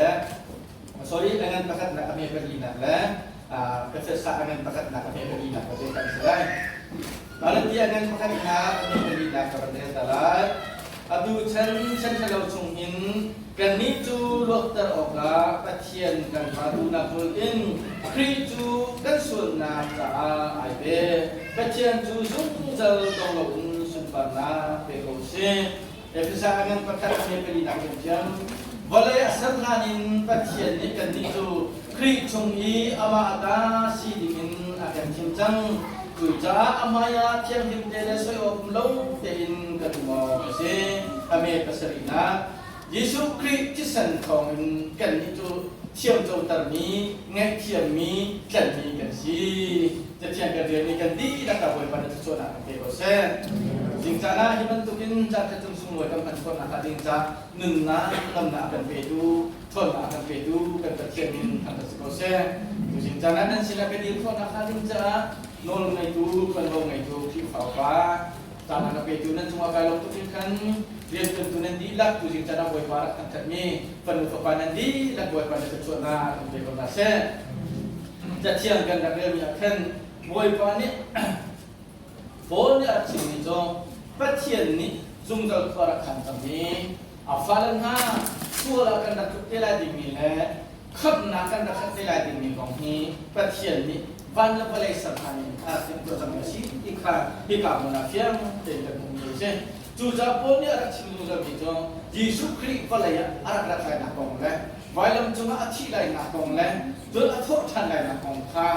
le sorry a ngan pakhatnak a hme palinak le Efesa a ngan pakhatnak a hme palinak ka kan si lai. Galatia a ngan pakhatnak a hme palinak ka van rel ta lai. Atu chan chan ṭhalo chung in kannih cu luatter awkah Pathian kan Pa duhnak hmul in Khrih cu kan sualnak caah ai pe. Pathian cu zungzal dong loin sunparnak pe ko sih. Efesa a ngan pakhat a hme palinak thiamthiam. Vawlei a ser hlan in Pathian nih kannih cu Khrih chung i amah ta si dingin a kan thim cang. Cucaah a hmaiah thianghlim te le soi awk um lo tein kan um awk a si. A me pasarihnak Jesuh Khrih thisen thawngin kannih cu thiamcotermi, ngaihthiammi, tlanhmi kan si. Cathiang kan relmi kan dihlak ah Bawipa na thluachuahnak kan pe ko seh. Zingcaan ah hi bantukin caan khat cung sunglawi kan hman khawhnak hnga ding ca nunnak lamnak a kan petu, ṭhawnnak a kan petu kan Pathian min thangṭhat si ko seh. Tu zingcaan ah nan sinah ka dir khawhnak hnga ding caah nawl ngeitu, ṭuanvo ngeitu Khrihfa upa caan a ka petu nan cungah kai lawm tuk in khan rianṭuantu nan dihlak tu zingcaan ah Bawipa rak thangṭhatmi fanu fapa nan dihlak Bawipa na thluachuahnak kan pe ko hna seh. Cathiang kan rak relmi ah khan Bawipa nih Paul nih a rak chimmi cu Pathian nih zungzal khua rak khan cang i a fale hna sual ah kan rak tluk te lai dingmi le khamhnak kan rak khat te lai dingmi kong hi Pathian nih van le vawlei ser hlan in a rak timhtuah cangmi a si ti kha hika hmun ah fiang tein kan hmuhmi a si. Cucaah Paul nih a rak chim zungzalmi cu Jesuh Khrih vawlei ah a rak rat lainak kong le vailam cungah a thih lainak kong le cun a thawh ṭhan lainak kong kha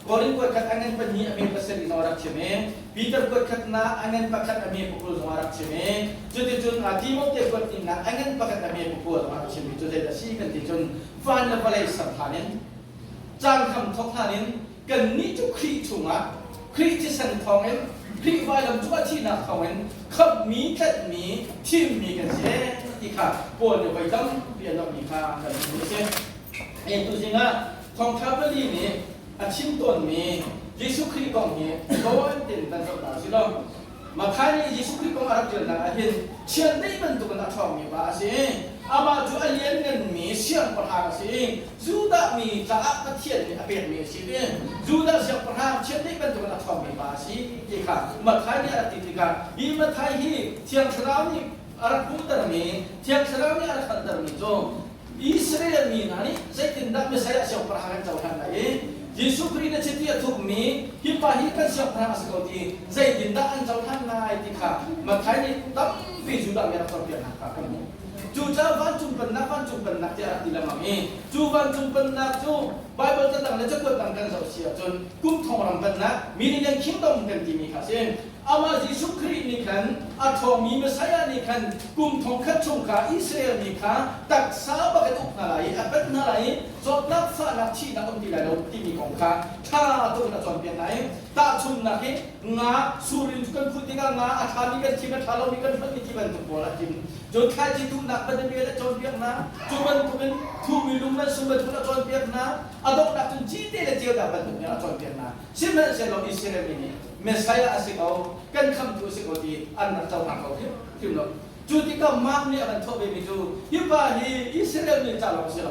Korin kuatkhat a ngan pahnih a me pasarih zong a rak chim i Peter kuatkhatnak a ngan pakhat a me pakul zong a rak chim i cuticun Timote kuathnihnak a ngan pakhat a me pakua zong a rak chim i cu zei dah si kan ti cun van le vawlei ser hlan in caan hram thawk hlan in kannih cu Khrih chungah Khrih thisen thawngin Khrih vailam cungah thihnak thawngin khamhmi tlanhmi thimmi kan si ti kha Paul nih voi tampi a lamhmi kha kan hmuh a si. Tuzing ah thawngṭha pali nih a chim tawnmi Jesuh Khrih kong hi tawi tein kan zoh hna usih law Matthai nih Jesuh Khrih kong a rak ṭialnak ah hin chiandeih bantukin a ṭhawngmi pa a si. Amah cu a liannganmi siangpahrang a si. Judah mi caah Pathian nih a pekmi a si ti. Judah siangpahrang chiandeih bantukin a ṭhawngmi pa a si ti kha Matthai nih a rak ti tikah hi Matthai hi Thiang Thlarau nih a rak hmuhtermi, Thiang Thlarau nih a rak hngalhtermi cu Israel mi hna nih zeitindah Messiah siangpahrang an cohlan lai i Jesuh Khrih na chiti a thukmi hi pa hi kan siangpahrang a si ko ti zeitindah an cohlan lai ti kha Matthai nih tampi Judah mi a rak cawnpiaknak kha kan hmuh. Cucaah vancung pennak vancung pennak tiah a rak ti lengmang i cu vancung pennak cu Baibal catang le cakuat dang kan zoh si ahcun kum thong ram pennak Millennium Kingdom kan timi kha a si. Amah Jesuh Khrih nih khan a ṭhawngmi Messiah nih khan kum thongkhat chung kha Israel mi kha taksa bak in uk hna lai i a pen hna lai i zawtnak fahnak thihnak um ti lai lo timi kong kha ṭha tuk in a cawnpiak hna i tahchunhnak hi nga surin cu kan phut tikah nga a ṭhami kan thim a ṭha lomi kan hlonh ti bantuk pawl a thim. Cun thlaici tuhnak bantuk a cawnpiak hna. Cu bantukin thuhmi lung le sum bantukin a cawnpiak hna. A donghnak cun cite le ceunak bantukin a cawnpiak hna. Sihmanhsehlaw Israel mi nih Messiah a si ko, kan khamtu a si ko ti an rak cohlang ko hrimhrim lo. Cu tikah Mark nih a kan thawh vemi cu hi pa hi Israel mi ca lawng si lo.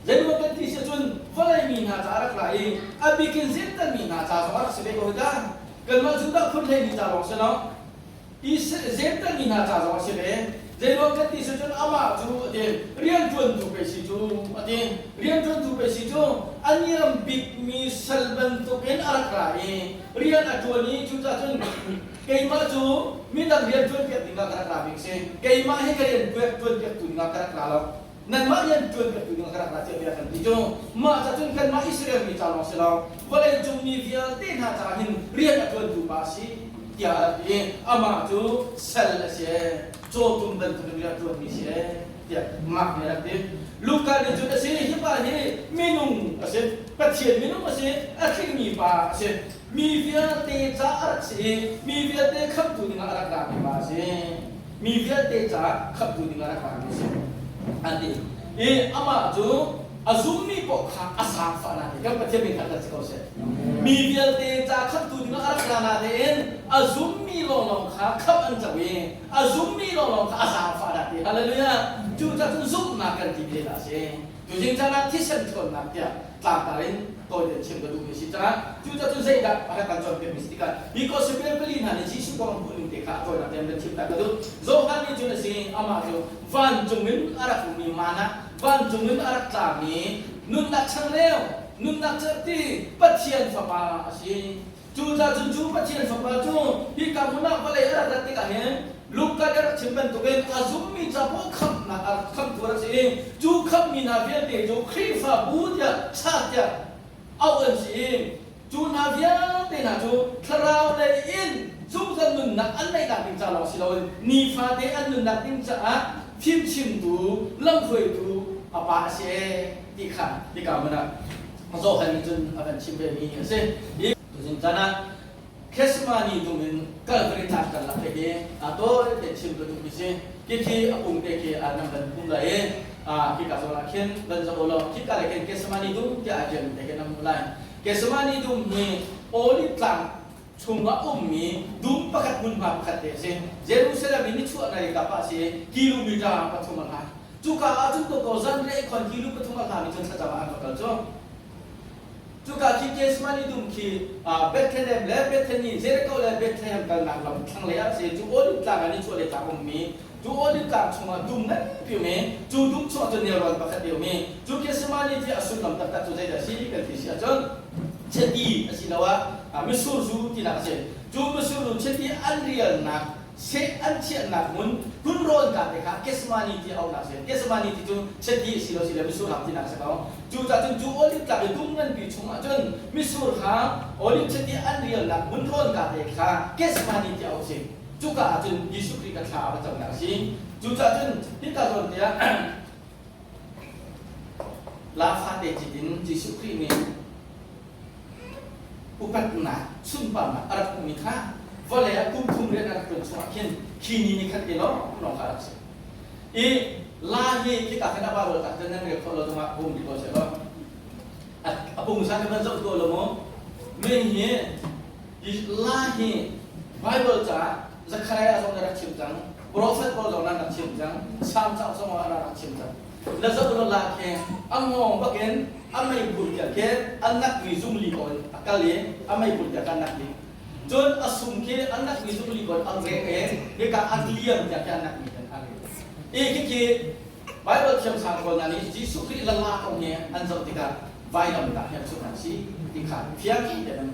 Zeiruang kan ti si cun vawlei mi hna ca a rak ra i a bikin Jentail mi hna ca zong a rak si ve ko hi ta. Kanmah Judah phun hlei mi ca lawng si lo. Jentail mi hna ca zong a si ve. Zeiruang kan ti si cun amah cu a ti rianṭuantu pei si cu a ti. Rianṭuantu pei si cu a niam bikmi sal bantukin a rak ra i rian a ṭuan i cucaah cun keimah cu midang rian ṭuanpiak dingah ka rak ra bik si. Keimah hi ka rian ṭuanpiaktu dingah ka rak ra lo. Nanmah rian ṭuanpiaktu dingah ka rak ra tiah bia kan ti cu. Mah ca cun kanmah Israel mi ca lawng si lo, vawleicung mi vialte hna caah hin rian a ṭuantu pa a si tiah a rak ti i amah cu sal a si ee, cawtum bantukin rian a ṭuanmi si ee tiah Mark nih a rak ti. Luka nih cun a si, hi pa hi minung a si, Pathian minung a si, a tlingmi pa a si. Mi vialte ca a rak si i mi vialte khamhtu dingah a rak rami pa a si. Mi vialte caah khamhtu ding ah rak rami a si an ti i amah cu a zummi paoh kha a zaangfah na ti. Kan Pathian min kha si ko seh. Mi vialte ca khamhtu ding ah a rak ra natein a zummi lawnglawng kha khamh an co i a zummi lawnglawng kha a zaangfah na ti. Hallelujah. Cucaah cun zumhnak kan ti te a si. Tuzing caan ah thisen ṭhawnnak tiah tlangtar in tawite chim ka duhmi a si caah cucaah cun zeidah a rak kan cawnpiakmi si tikah hi gospel pali hna nih Jesuh kong an hmuhning te kha a tawinak tein kan chim ta ka duh. Johan nih cun a si amah cu vancung in a rak ummi mana vancung in a rak tlami nunnak changreu nunnak cerhti Pathian fapa a si. Cucaah cun cu Pathian Fapa cu hika hmun ah vawlei a rak rat tikah hin Luka nih a rak chim bantukin a zummi ca paoh khamhnak a rak khamhtu a rak si i cu khamhmi hna vialte cu Khrihfabu tiah chak tiah auh an si i cu hna vialte hna cu thlarau lei in zungzal nunnak an neihnak ding ca lawng si loin nifate an nunnak ding caah fimchimtu lamhruaitu a pa a si ee ti kha hika hmun ah Johan nih cun a kan chim vemi a si. Hi tuzing caan ah Gethsemane dum in Calvary tlang kan lak hi a tawi te chim ka duhmi si. Khi a pung te khi a nan van pum lai i khika zawn ah khin van zoh law khika le khin Gethsemane dum tiah a ṭialmi te khi nan hmuh lai. Gethsemane dum hi Olive tlang chungah ummi dum pakhat hmunhma pakhat te a si. Jerusalem in nichuah lei kap ah a si kilometer 3 a hlat. Cuka ah cun ko zanriah i khon kilo 3 a hlami cun thlacam ah an va kal cu. Cuka khi Gethsemane dum khi Bethlehem le Bethany, Jericho le Bethlehem kalnak lam thlanglei ah a si. Cu Olive tlang ah nichuah lei tlang ummi cu Olive tlang chungah dum nganpi um i cu dum chungah cun nelrawn pakhat te um i cu Gethsemane ti a sullam taktak cu zeidah a si kan ti si ahcun chiti asiloah mitsur zu tinak a si. Cu mitsur zu chiti an rialnak seh an chiahnak hmun hmunrawn ka te kha Gethsemane ti auhnak a si. Gethsemane ti cu chiti asilo sile mitsur hang tinak a si ko. Cucaah cun cu olive tlang i dum nganpi chungah cun mitsur hang olive chiti an rialnak hmunrawn ka te kha Gethsemane ti auh a si. Cuka ah cun Jesuh Khrih kha thla a va camnak a si. Cucaah cun hika zawn te ah la fate cit in Jesuh Khrih nih upatnak sunparnak a rak hmuhmi kha vawlei ah kum thum rian a rak ṭuan chungah khin khi ni ni khat te lawng lawng kha a rak si. I la hi khika khin a Bible tak cun nan rel khawh lo zongah bum rih ko seh law a pungsan hi van zoh tuah lo mu min hi la hi Bible caah Zechariah zong na rak chim cang Prophet pawl zong nan rak chim cang Psalm cauk zong ah rak chim cang na zoh lo la khi a ngawng bakin a meipul tiah khi a nakmi zungli ko in a kal i a meipul tiah kan nak ding cun a sum khi a nakmi zungli ko in a rek i hika a liam tiah khi a nakmi kan a rek i khikhi Bible thiamsang pawl hna nih Jesuh Khrih lala kong hi an zoh tikah vailam tah hian an si ti kha fiang tein an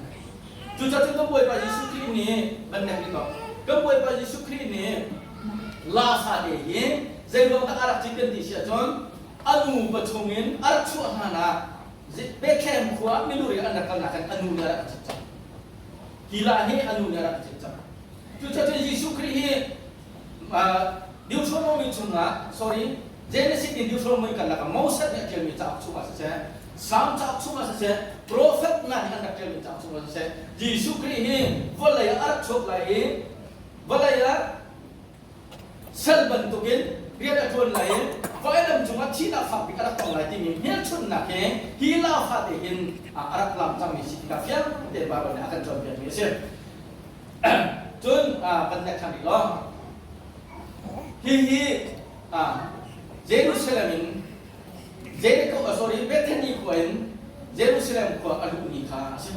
Cucaah cun kan Bawipa Jesuh Khrih nih van nek rih ko. Kan Bawipa Jesuh Khrih nih la fate hi zeiruang dah a rak cit kan ti si ahcun a nu pa chungin a rak chuah hlan ah Bethlehem khua miluri an rak kalnak khan a nu nih a rak cit cang. Hi la hi a nu nih a rak cit cang. Cucaah cun Jesuh Khrih hi Deuteronomy chungah sorry Genesis in Deuteronomy kan lakah Moses nih a ṭialmi cauk chungah siseh Psalm cauk chungah siseh Prophet hna nih an rak ṭialmi cauk chungah siseh Jesuh Khrih hi vawlei ah a rak chuak lai i vawlei ah sal bantukin rian a ṭuan lai i vailam cungah thihnak fak bik a rak tong lai timi hmelchunhnak hi hi la fate hin a rak lam cangmi si tikah fiang tein Baibal nih a kan cawnpiakmi a si. Cun kan nek ṭhan rih law hihi Jerusalem in Jericho sorry Bethany khua in Jerusalem khua a luhmi kha a si.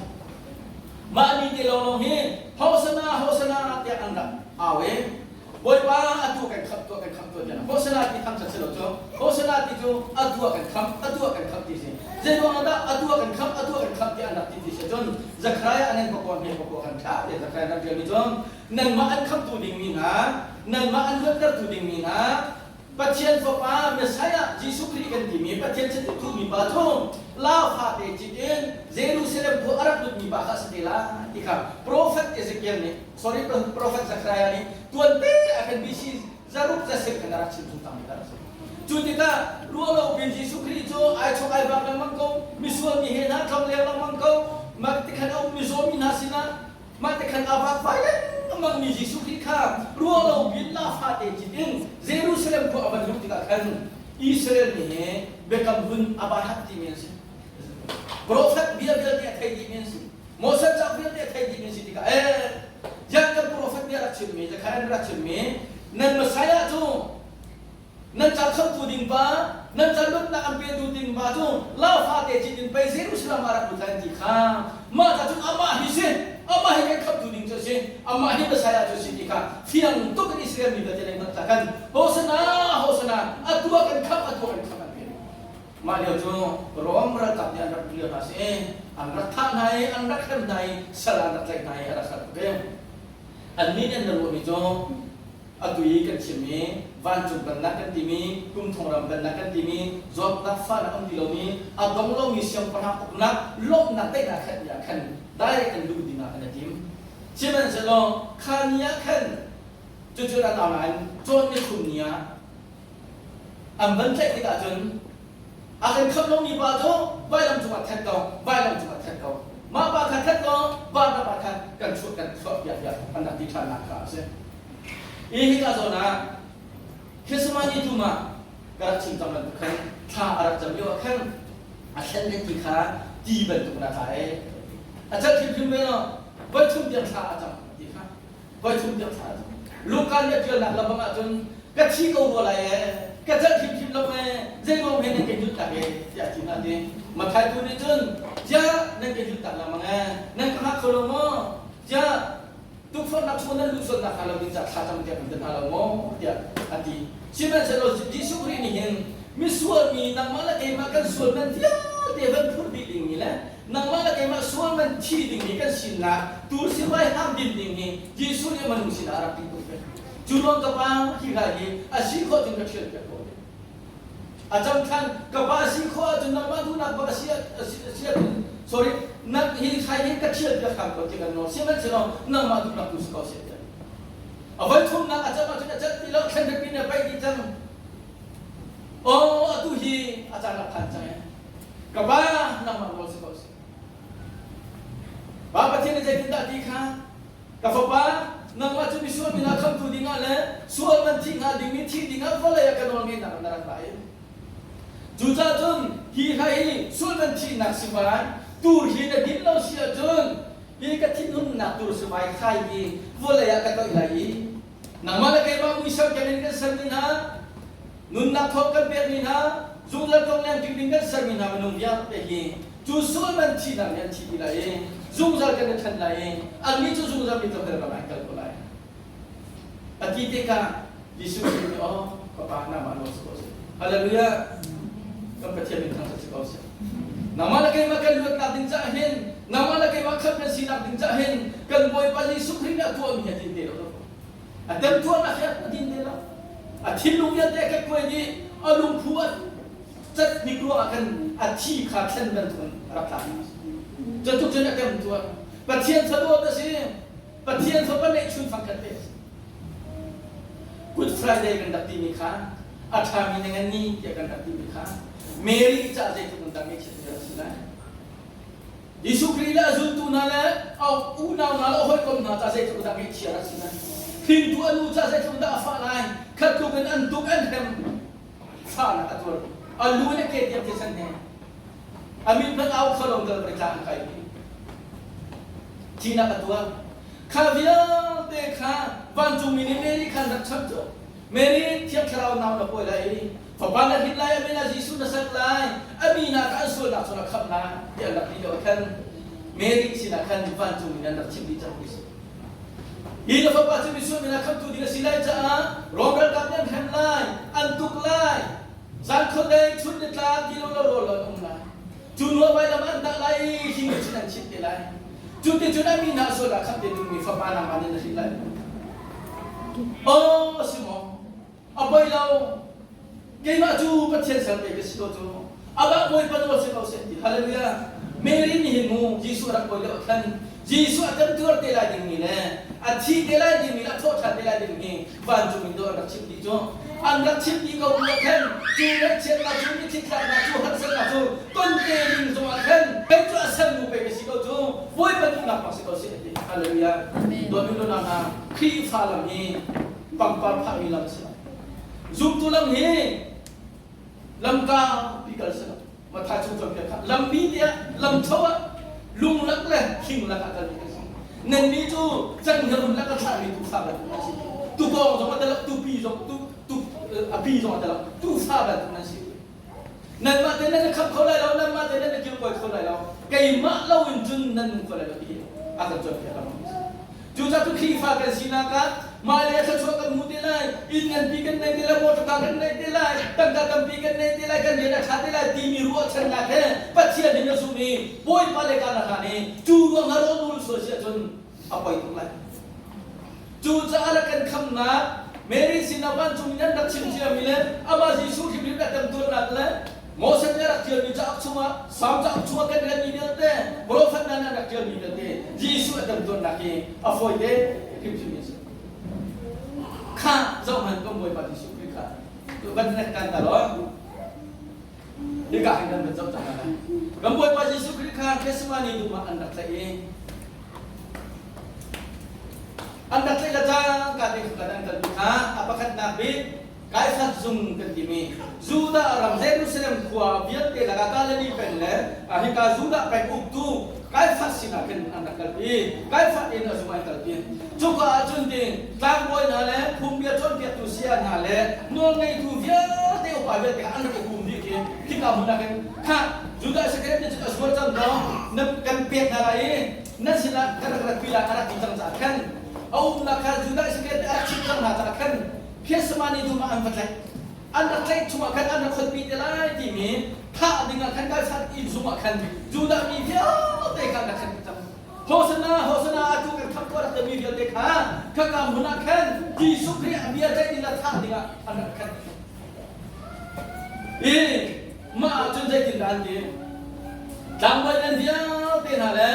Mah ni te lawnglawng hi Hosanna Hosanna tiah an rak au i Bawipa atu kan khamh tuah kan khamh tuah tiah Hosanna ti thangṭhat si lo cu Hosanna ti cu atu ah kan khamh atu ah kan khamh ti si. Zeiruang ah dah atu ah kan khamh atu ah kan khamh tiah an rak ti ti si cun Zechariah an pakua hme pakua kan ṭha te Zechariah rak ṭialmi cu nanmah an khamhtu dingmi hna nanmah an luattertu dingmi hna Pathian Fapa Messiah Jesuh Khrih kan timi Pathian chiti thuhmi pa cu la fate cit in Jerusalem khua a rak lutmi pa kha a si te lai ti kha Prophet Ezekiel nih sorry Prophet Zechariah nih tuante a kan BC zaruk zasir khan a rak chim chung cangmi kha a si. Cu tikah ruahlo pin Jesuh Khrih cu ai chok ai vak lengmang ko misual mi he hna tlong leng lengmang ko mah tikhan a um mizaw mi hna sinah mah tikhan a vakvai lengmang mi Jesuh Khrih kha ruahlo pin la fate cit in Jerusalem khua a van luh tikah khan Israel mi he biakam hun a bahat timi an si. Prophet bia vialte a thei dihmi an si. Moses cauk vialte a thei dihmi an si tikah ee Jan kan prophet nih a rak chimmi, Zechariah nih a rak chimmi nan Messiah cu Nan ca khamhtu ding pa, nan ca luatnak an petu ding pa cu Laufa te cit in pei Jerusalem ah rak lut lai an ti kha. Mah ca cun amah hi si, amah hi kan khamhtu ding cu a si, amah hi Messiah cu a si ti kha fiang tuk in Israel mi vialte nan hngalh ta kan Hosana, Hosana, atu ah kan khamh, atu ah kan khamh an ti. Mah lio cu Rom ralkap nih an rak lio hna si, an rak thah hna i an rak hrem hna i sal an rak tlaih hna i a rak har tuk i annih nih an ruahmi cu Atu i kan chimmi vancung pennak kan timi, kum thong ram pennak kan timi, zawtnak fahnak um ti lomi, a dong lomi siangpahrang uknak, lawmhnak daihnak khat ni ah khan direct in luh ding ah kan i tim. Sihmanhsehlaw kha ni ah khan cucu an au nain cawn ni thum ni ah an van tlaih tikah cun a kan khamh lomi pa cu vailam cungah that ko, vailam cungah that ko. Mah pa kha that ko, Barnabas kha kan chuah kan chuah piak tiah an rak ti ṭhannak kha a si. Hi hika zawn ah Gethsemane dum ah ka rak chim cang bantuk khan thla a rak cam lio ah khan a thlen le ti kha ti bantuk in a tla i a cat hrimhrim ve lo voi thum tiang thla a cam ti kha voi thum tiang thla a cam Luka nih a ṭialnak lamang ah cun ka thi ko rua lai ee ka cat hrimhrim lo ee zeiruang he nan ka nyut tak ee tiah a ti hna ti Matthai tu nih cun tiah nan ka nyut tak lengmang ee nan ka hngak kho lo maw tiah Tukforhnak chung nan luh sual nakhnga lo ding caah thlacam tiah kan ti hna lo maw tiah a ti. Sihmanhsehlaw Jesuh Khrih nih hin misual mi nangmah le keimah kan sual man vialte van phurh dih dingmi le nangmah le keimah sual man thi dingmi kan sinak tu sivai hang din ding hi Jesuh nih a minung sinah a rak ti tuk ve. Cu ruang ka pa hi hla hi a si khawh cun ka ṭhial piak ko. A cam than ka pa si khawh ahcun nangmah duhnak bak a si a si ahcun sorry nak hi khai hin ka thial piak hram ko ti kan nawl sihmanhsehlaw nangmah duhnak tu si ko seh tiah a voi thumnak a cam ahcun a cat ti lo thlen ripi ne paih dih cang oh atu hi a caan a phan cang e ka pa nangmah nawl si ko seh Pa Pathian nih zeitindah ti kha Ka fapa, nangmah cu misual mi hna khamhtu dingah le sual man thih hnga dingmi thih dingah vawlei ah ka nawlngeihnak na rak la i cucaah cun hi hla hi sual man thihnak sivai tur hi na din lo si ahcun hi ka thinhunnak tur sivai khai hi vawlei ah ka toih lai i nangmah le keimah muisam ken in kan sermi hna nunnak thawk kan pekmi hna zungzal tlongleng ding ding kan sermi hna minung vialte hi Cu sual man thihnak nih an thi ti lai i zungzal kan i ṭhen lai i annih cu zungzal mi tlawmte ram ah an kal ko lai. A ti tikah Jesuh Khrih nih aw ka pa nangmah nawl si ko seh. Hallelujah! Kan Pathian min thangṭhat si ko seh. Nangmah le keimah kan luatnak ding caah hin nangmah le keimah khamh kan sinak ding caah hin kan Bawipa Jesuh Khrih nih a tuahmi hi a din te lo. A temtuarnak hi a din te lo. A thinlung vialte a kekkuai dih, a lungphu a cat hnik ruangah khan a thi kha thlen bantukin a rak tlak. Cutuk cun a temtuar. Pathian fadawt a si. Pathian fapa neihchun fangkhat te a si. Good Friday kan rak timi kha a ṭhami na ngan ni tiah kan rak timi kha Mary caah zeitluk in dah ngaihchiat a si lai. Jesuh Khrih le a zultu hna le a unau hna le a hawikom hna caah zeitluk dah ngaihchia a si lai. Hringtu a nu caah zeitluk dah a fah lai. Khat tluk in an tuk an hrem. Fahnak a tuar. A lu in a ke tiang thisen he. A mit hmanh au kho lo dal tla an kai dih. Thihnak a tuar. Kha vialte kha vancungmi nih Mary khan rak cham cu. Mary Thiang Thlarau nau na pawi lai i fapa na hrin lai, a min ah Jesuh na sak lai, a mi hna kha an sualnak chung a khamh lai tiah an rak ti lio ah khan Mary sinah khan vancungmi nih an rak chimh dih cang ti si. Hi na fapa cu misual min ah khamhtu ding a si lai caah Rom ralkap nih an hrem lai, an tuk lai, zan khuadei chun nitlak ti lo lo rawl an um lai. Cu nuah vailam an dah lai i hi nih cun an chimh te lai. Cu ti cun a mi hna sual ah khamh te dingmi fapa nangmah nih na hrin lai. Aw si maw? A poi lo. Keimah cu Pathian sal pei ka si ko cu. Amah Bawipa nawl si ko seh ti. Hallelujah. Mary nih hin mu Jesuh a rak pawi deuh khan Jesuh a temtuar te lai dingmi le a thi te lai dingmi le a thawhṭhan te lai dingmi vancung in dawh an rak chimh dih cu. An rak chimh dih ko bu ah khan cu ngaihchiatnak cu mithitlaknak cu harsatnak cu ton te ding zongah khan kei cu a sernu pei ka si ko cu Bawipa duhnak bak si ko seh ti. Hallelujah. Dawtmi nunnak hna Khrihfa lam hi pangpar phahmi lam si lo. Zumtu lam hi lamka pi kal si lo. Matthai chung cawnpiak kha lampi tiah lamcho ah lung lak le thing lak ah kalmi kan si. Nannih cu canghngia run lak a thlahmi tuufa bantuk an si. Tukawng zong a tel tupi zong tu tu. a pi zong a tel lo. Tuufa bantuk nan si. Nanmah te nan i khamh kho lai lo, nanmah te nan i kilkawi kho lai lo. Keimah lo in cun nan nung kho lai lo ti hi a kan cawnpiak lengmang mi a si. Cucaah cu Khrihfa kan sinak ah mah le thluachuah kan hmu te lai, inn nganpi kan nei te lai, motor kan nei te lai, tangka tampi kan nei te lai, kan rian a ṭha te lai timi ruahchannak he Pathian hin na zumh i Bawipa le ka na hlan i cu ruang ah rawl ul sual si ahcun a poi tuk lai. Cucaah le kan khamnak Mary sinah vancung in an rak chim ciami le amah Jesuh hrimhrim a temtuarnak le Moses nih a rak ṭialmi cauk chungah Salm cauk chungah kan relmi vialte profet hna nih an rak ṭialmi vialte Jesuh a temtuarnak hi a fawite hrimhrim a si. Kha zohhmanh kan Bawipa Jesuh Khrih kha van nek kan ta law hika hin kan van zoh cang lai. Kan Bawipa Jesuh Khrih kha Gethsemane dum ah an rak tlaih i an rak tlaih le cangka te kha an kalpi kha a pakhatnak bik Kaifat zung kan timi Judah ram Jerusalem khua vialte lakah Galilee peng le hika Judah peng uktu Kaifat sinah khin an rak kalpi. Kaifat in a zung an kalpi. Cuka ah cun ti tlangbawi hna le phungbia cawnpiaktu saya hna le nawlngeitu vialte upa vialte kha an rak i pum dih khi khika hmun ah khin khah Judah Isakariot nih cun a zuar cang ko na kan pek hna lai i nan sinah kan rak ratpi lai a rak ti cang caah khan a umnak kha Judah Isakariot nih a rak chimh cang hna caah khan Gethsemane dum ah an va tlaih. An rak tlaih chungah khan an rak khonpi te lai timi thah dingah khan kalsan inn zungah khan Judah mi vialte kha an rak khan cang. Hosanna, Hosanna, atu kan khamh tuah rak timi vialte kha khaka hmun ah khan Jesuh Khrih a bia ceih ding le thah dingah an rak khan. I mah ah cun zeitindah an ti? Tlangbawi ngan vialte hna le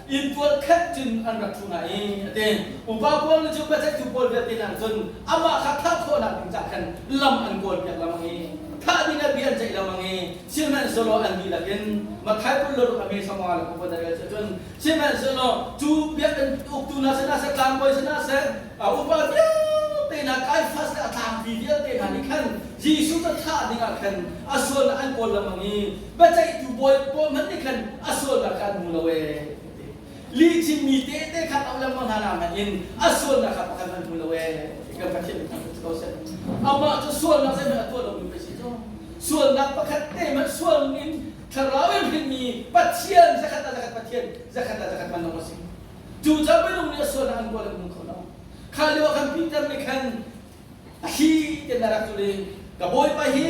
inntual khat cun an rak ṭhu hna i a ti. Upa pawl nih cun biaceihtu pawl vialte hna cun amah kha thah khawhnak ding caah khan lam an kawlpiak lengmang i thah ding ah bia an ceih lengmang i sihmanhsehlaw an dihlak in Matthai 26 a me sangwa le kupa na rel cun sihmanhsehlaw cu biakinn uktu hna sinah seh tlangbawi sinah seh upa vialte hna Kaifas le a tlangpi vialte hna nih khan Jesuh cu thah dingah khan a sualnak an kawl lengmang i biaceihtu bawi pawl hmanh nih khan a sualnak kha an hmu lo ee lihchim mi tehte kha auh lengmang hna na hmanh in a sualnak kha pakhat hmanh hmu lo ee kan Pathian nih thangṭhat si ko seh amah cu sualnak zeihmanh a tuah lomi pei si cu sualnak pakhat te hmanh sual in thlarau in hrinmi Pathian zakhat ah zakhat Pathian zakhat ah zakhat man a si cu caah minung nih a sualnak an kawl an hmu kho lo kha lio ah khan Peter nih khan A thli te na rak cul i ka bawipa hi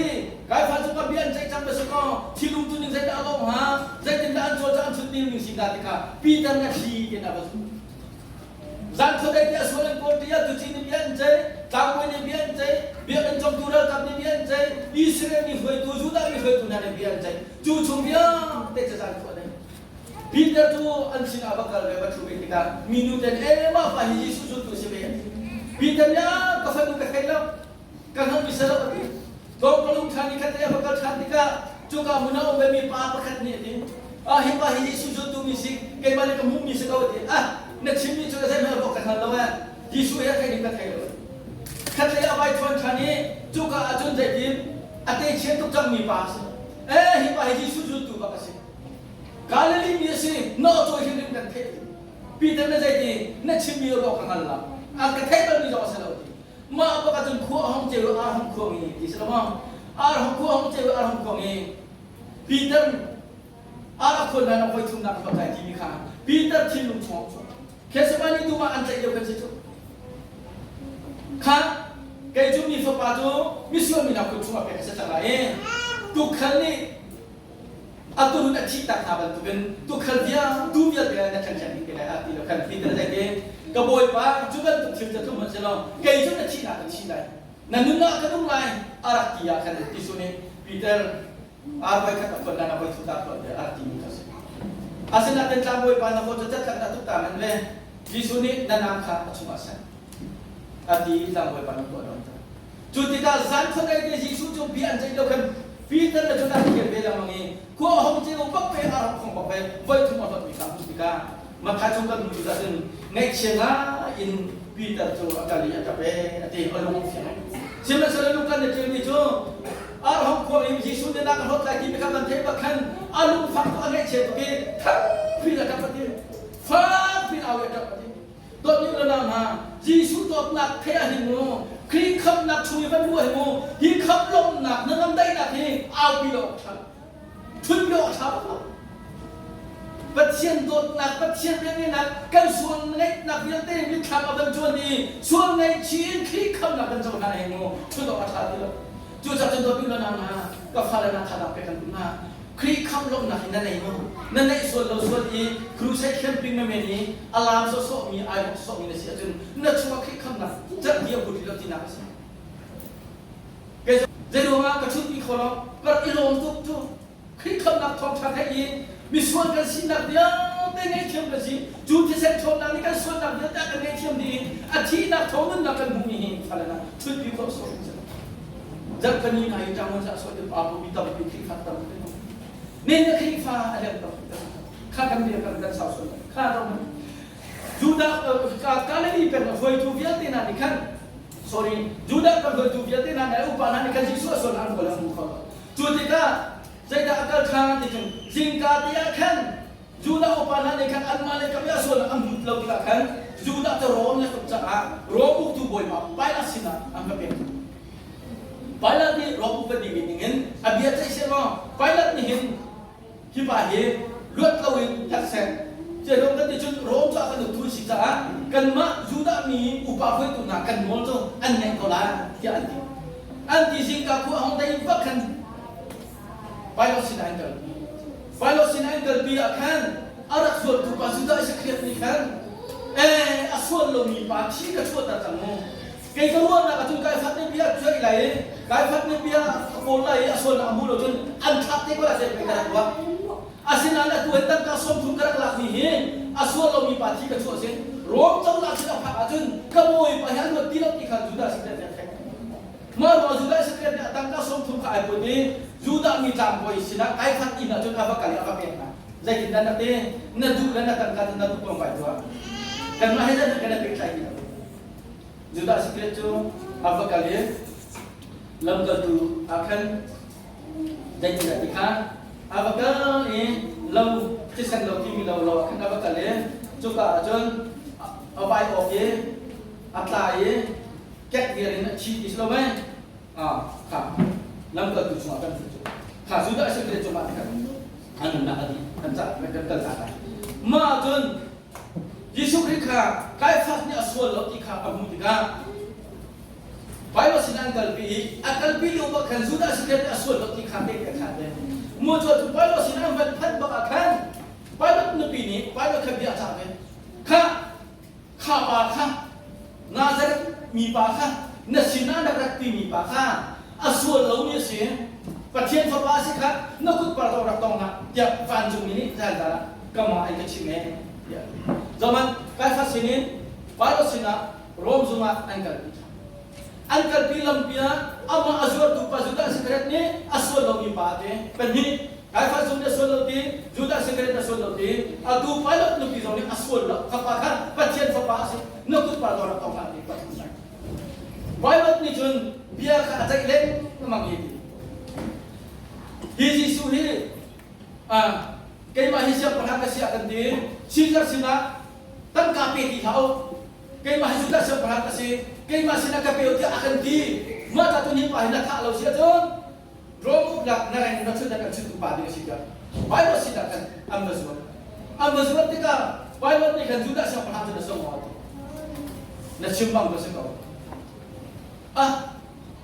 Kaifa cu ka bia an ceih cang bia kaw thil umtu ning zeidah a lawm hnga zeitindah an cawlcang an chut ning si hnga ti kha Peter na thli te na va zul. Zan khuadei te a sual an kawl ti ah tuci nih bia an ceih, tlangbawi nih bia an ceih, biakinn congtu ralkap nih bia an ceih, Israel mi hruaitu, Judah mi hruaitu hna nih bia an ceih. Cu chung vialte cu zan khuadei. Peter cu an sinah va kal ve va ṭhu ve tikah minu ten e mah fa hi Jesuh zultu si ve an ti. Peter nih ah ka fanu ka thei lo ka hngalhmi si lo a ti. Tlawmpalung ṭhan i khat lei a va kal ṭhan tikah cuka hmun ah um vemi pa pakhat nih a ti. Ah hi pa hi Jesuh zultu mi si keimah nih ka hmuhmi si ko a ti. Ah na chimmi cu zeihmanh ruah ka hngal lo eh. Jesuh he a theih ding ka thei lo. Khatlei a vai ṭhuan ṭhan i cuka ah cun zeitin a techia tuk cangmi pa a si. Eh hi pa hi Jesuh zultu bak a si. Galilee mi a si, nawcawi hrimhrim kan theih. Peter na zeiti na chimmi ruah ka hngal lo. A ka theih balmi zong a si lo ti. Mah bak ahcun khua a hong ceu ar hong khuang i ti si lo maw? Ar hong khua hong ceu ar hong khuang i Peter ar a khuan hlan ah voi thumnak a kai timi kha Peter thinlung chung a chuak. Gethsemane dum ah an tlaih lio kan si cu. Kha kei cu mi fapa cu misual mi hna kut chungah pek a si cang lai i tuukhal nih A turun a thih tak hna bantukin tuukhal bia tuu vialte na ṭhenṭhen ding te lai ah ti lo khan Peter zei ti ka bawipa cu bantuk thil cu tlum hmanh selaw kei cu na thihnak ka thi lai na nunnak ka nung lai a rak ti ah khan Jesuh nih Peter ar voi khat a khuan na voi thum ta khuan a rak timi kha a si. Asinain tlangbawipa na haw cu catlak dah tuk ta men ve Jesuh nih na nam kha a chungah seh a ti i tlangbawipa na tuah dong Cu tikah zan khuadei te Jesuh cu bia an ceih lo khan Peter le Jonah an kir ve lengmang i khua a hong ceu bak ve a rak khong bak ve voi thum a hlawtmi kha hmuh tikah Matthai chung kan hmuh tikah cun ngaihchia ngai in Peter cu a kal i a ṭap ee a ti a lung a fiang. Sihmanhsehlaw Luka nih ṭialmi cu ar hong khua in Jesuh nih nak a hlawt lai timi kha kan theih bak khan a lungfak tuk a ngaihchia tuk i thangpi in a ṭap a ti fak piin au i a ṭap a ti. Dawtmi unau hna, Jesuh dawtnak theih ah hin mu. Khrih khamhnak chung i van ruah hi mu hi khamh lawmhnak na ngam daihnak hi aupi lo awk ṭha lo. Ṭhut lo a ṭha bak lo. Pathian dawtnak, Pathian rianngeinak, kan sual ngeihnak vialte mitthlam a van cuan i sual ngaihchih in Khrih khamhnak kan cohlan hi mu ṭhut awk a ṭha ti lo. Cucaah cun dawtmi lo hna, ka fale hna thazaang pek kan duh hna. Khrih khamh lawmhnak hi na nei maw? Na neih sual lo sual i crusade camping na men i a laam sawhsawhmi, ai bawk sawhmi na si ahcun na chungah Khrih khamhnak cat di a but rih lo tinak a si. Kei zeiruangah ka chutpi kho lo, ka rak i lawm tuk cu. Khrih khamhnak thawngṭha theih i misual kan sinak vialte ngaihthiam kan si. Cu thisen ṭhawnnak nih kan sualnak vialte a kan ngaihthiam dih i a thihnak thawng nunnak kan hmuhmi hi fale hna chutpi khawh sawh a si. Zarhkani hna hi ṭang sa sawh pa bu mi tampi Khrihfa tampi ne na Khrihfa a leng tampi kha kan bia kan kan sau sual kha rom Judah Galilee peng hruaitu vialte hna nih khan sorry Judah peng hruaitu vialte hna nih upa hna nih khan Jesuh a sual an kawl an hmu kho Cu tikah zeidah a kal ṭhan ti cun zingka te ah khan Judah upa hna nih khan anmah le kam i a sual an hmut lo tikah khan Judah cu Rom le tuk caah Rom uktu bawipa Pilat sinah an va pek. Pilat nih Rom upadi ningin a bia ceih seh law Pilat nih hin hi pa hi luat loin hlak seh. Ceilong kan ti cun Rom cu a kan uktu si caah kanmah Judah mi upa hruaitu hna kan nawl cu an ngaih ko lai tiah an ti. An ti zingka khua hong dei bak khan Pilot sinah an kalpi. Pilot sinah an kalpi ah khan a rak zualtu pa Judah Isakriot nih khan ee a sual lomi pa thi ka chuahter cang mu. Kei ka ruahnak ahcun Kaifat nih bia a ceih lai i Kaifat nih bia a kawl lai i a sualnak a hmuh lo cun an thlak te ko lai zei pei ka rak ruah. Asinain atu hin tangka 30 ka rak lakmi hi a sual lomi pa thi ka chuah sin Rom cozah sin a phak ahcun ka bawipa hi a luat ti lo ti kha Judah sin an theih. Mah ruang Judah Isakriot nih a tangka 30 kha ai put i Judah mi tlangbawi sinah Kaifat inn ah cun a va kal i a va pek hna. Zeitindah na ti? Na duh le na tangka cu na duh ko vai tuah. Kanmah he zeihmanh kan i pehtlai ti lo. Judah Isakriot cu a va kal i lamkaltu ah khan zeitindah ti kha a va kal i lo thisen lo timi lo lo ah khan a va kal i cuka ah cun a vai awk i a tla i kek vial in a thi ti si lo mei kha lamkaltu chungah kan cu kha Judah Isakriot cungah kan an nunnak a dih kan ca kan kal ta lai mah cun Jesuh Khrih kha Kaifas nih a sual lo ti kha a hmuh tikah Bible sin an kalpi i a kalpi lio bak khan Judah Isakriot nih a sual lo ti kha te ka khan te mu cu cu Bible sin an van phanh bak ah khan Bible nupi nih Bible kha bia a cah ve kha kha pa kha Nazareth mi pa kha na sinah na rak timi pa kha a sual lomi a si Pathian fapa a si kha na kut par rak tong hlah tiah vancungmi nih zan ah kamah ai ka chim ee tiah zaman Kaifas sinin Pilate sinah Rom zungah an kalpi ṭhan an kalpi lampi ah amah a zuartu pa Judah Isakariot nih a sual lomi pa te pahnih Kaifas zong nih a sual lo ti Judah Isakariot a sual lo ti atu Pilate nupi zong nih a sual lo fapa kha Pathian fapa a si na kut par rak tong hlah ti pathum Pilate nih cun bia kha a ceih lengmang i hi Jesuh hi keimah hi siangpahrang ka si ah kan ti Caesar sinah tangka pe ti hlah u keimah hi Judah siangpahrang ka si keimah sinah ka pe u tiah a kan ti mah ta tu hi pa hi na thah lo si ahcun Rom uknak na reng na chut na kan chut pa ding a si tiah Pilate sinah khan an va zuar. An va zuar tikah Pilate nih khan Judah siangpahrang cu na sung maw ti. Na chim bang ka si ko. Ah,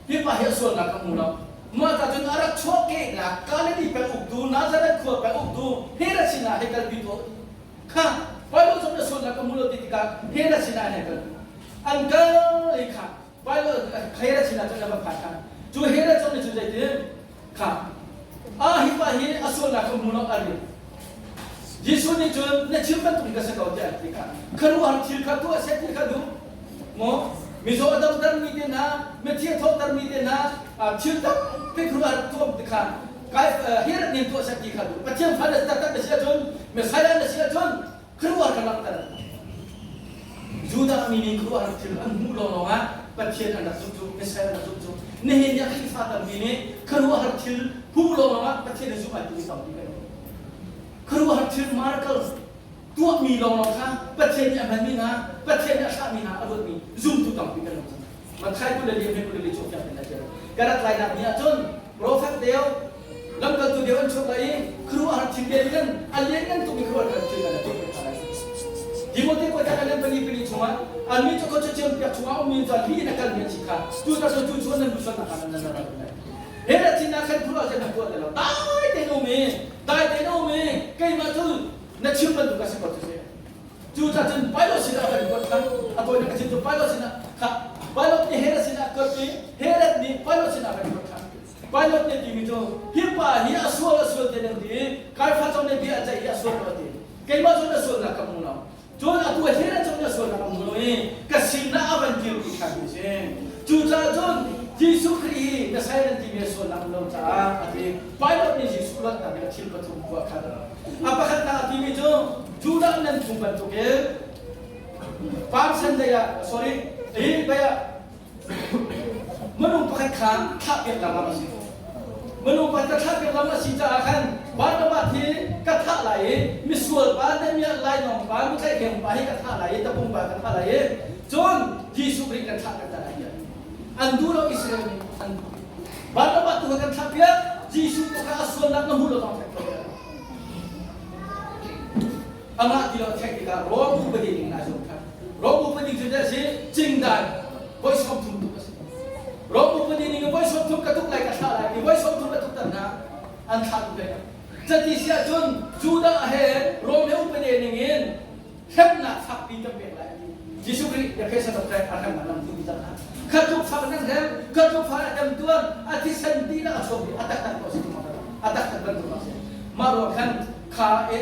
hi pa hi a sualnak ka hmu lo. Mah ta cun a rak chuahkehnak Galilee peng uktu Nazareth khua peng uktu Herod sinah hei kalpi tuah kha Pilate cu na sualnak ka hmu lo ti tikah Herod sinah hei kalpi. An kal i kha Bible Herod sinah cun a va phan ṭhan. Cu Herod zong nih cun zeitin? Kha a hi pa hi a sualnak kha hmu lo a rin. Jesuh nih cun na chim bantuk in ka si ko tiah a ti kha. Khuaruahhar thil kha tuah seh ti kha duh. Maw mizaw a damtermi te hna, mithi a thawhtermi te hna, thil tampi khuaruahhar tuah ti kha Herod nih tuah seh ti kha duh. Pathian fa na taktak na si ahcun, Messiah na si ahcun khuaruahhar kha langhter. Judah mi nih khuaruahhar thil an hmuh lawnglawng ah Pathian an rak zumh cu, Messiah an rak zumh cu. Nihin ni ah Khrihfa tampi nih khuaruahhar thil hmuh lawnglawng ah Pathian an zumh ai timi tampi kan um. Khuaruahhar thil miracle tuahmi lawnglawng kha Pathian nih a hmanmi hna, Pathian nih a thlahmi hna a ruatmi zumtu tampi kan um cang. Matthai 24 he 24 chung fiang in a ṭial. Ka rat lainak ni ahcun profet deu, lamkaltu deu an chuak lai i khuaruahhar thil lianngan, a lianngan tukmi khuaruahhar thil kan tuah hna lai. Timote kuat ah kan pali pali chungah anmi cu khuacha piak chungah ummi cu li in a kalmi an si kha cu ta cu cu nan duhsualnak kha nan rak lai. He rat sin ah khan khuaruah nan tuah ti lo. Dai tein um i dai tein um i keimah cu na chim bantuk a si ko cu si. Cucaah cun Pilot sinah a kan kuat khan a tawinak a chim cu Pilot sinah kha Pilot nih Herod sinah a kuat i Herod nih Pilot sinah a kan kuat khan Pilot nih timi cu hi pa hi a sual a sual te nan ti i Kaifa cong nih bia a ceih i a sual lo a ti keimah cun a sualnak ka hmu lo cun atu Herod cun a sualnak a hmu lo i ka sinah a van kir ti khan ti si cucaah cun Jesuh Khrih hi Messiah nan timi a sualnak um lo caah a ti Pilot nih Jesuh luatnak in a thil pathum khua khan A pakhatnak a timi cu Judah nan phung bantukin Palm Sunday ah sorry hi bay ah minung pakhat kha thlah piak lam a si. Minung pakhat ka thlah piak lam a si caah khan Barnabas hi ka thah lai i misual pa damiah lainawng pa mitlaihkheng pa hi ka thah lai i tapung pa ka thah lai i cun Jesuh Khrih kan thlah kan ta lai tiah an duh lo Israel nih an Barnabas tu kha kan thlah piak Jesuh tu kha a sualnak na hmu lo zong theih ko Amah ti lo theih tikah Rom upadi ning in aa zuam than. Rom upadi cu a si cingdan voi 30 tuk a si. Rom upadi ning in voi 30 ka tuk lai ka thlah lai ti voi 30 a tuk tan hna an thlah duh lai. Cati si ahcun Judah he Rom he upadi ning in hremnak fakpi kan pek lai ti. Jesuh Khrih the Christ of Christ a hremnak lam tu cang hna. Kha tluk fak nan hrem, kha tluk fak a tem tuan, a thisen ti na a chuak a taktak ko si a taktak bantuk a si. Mah ruang khan kha e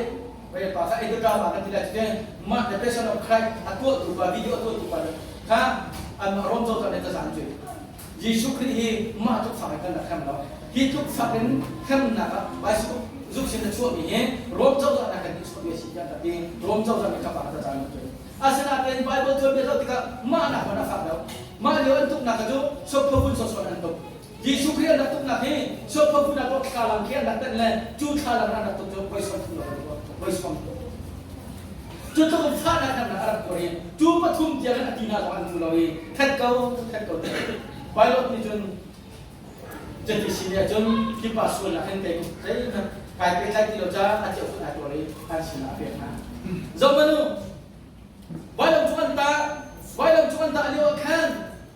pa kha e drama kan ti lai cu mah the Passion of Christ a tuahtu pa video a tuahtu pa kha an Rom cozah nih tazan cu Jesuh Khrih hi mah tluk fak in kan rak hrem lo. Hi tluk fak in hremnak ah bicycle zuk sin a chuahmi hi Rom cozah nih kan chuahmi a si tiah ka ti. Rom cozah nih kha pa tazan cu. Asinain Bible tuanbia zoh tikah mah nak hmanh a fak lo. Mah lio an tuknak kha cu sopphun sawsawh an tuk. Jesuh Khrih an rak tuknak hi sopphun ah tuah thlalang khi an rak tenh le cu thlalang an rak tuk cu voi 30 lo voi 30. Cu tluk in fahnak kan a rak tuar i cu pathum tiang in a ti hna zong an hmu lo i that ko that ko Pilot nih cun Cuti si nih ahcun hi pa sualnak hin kei zeihmanh kai pehtlai ti lo caah a chiahfut ai tuar i an sinah a pek hna. Zohhmanh u, vailam cung an tah, vailam cung an tah lio ah khan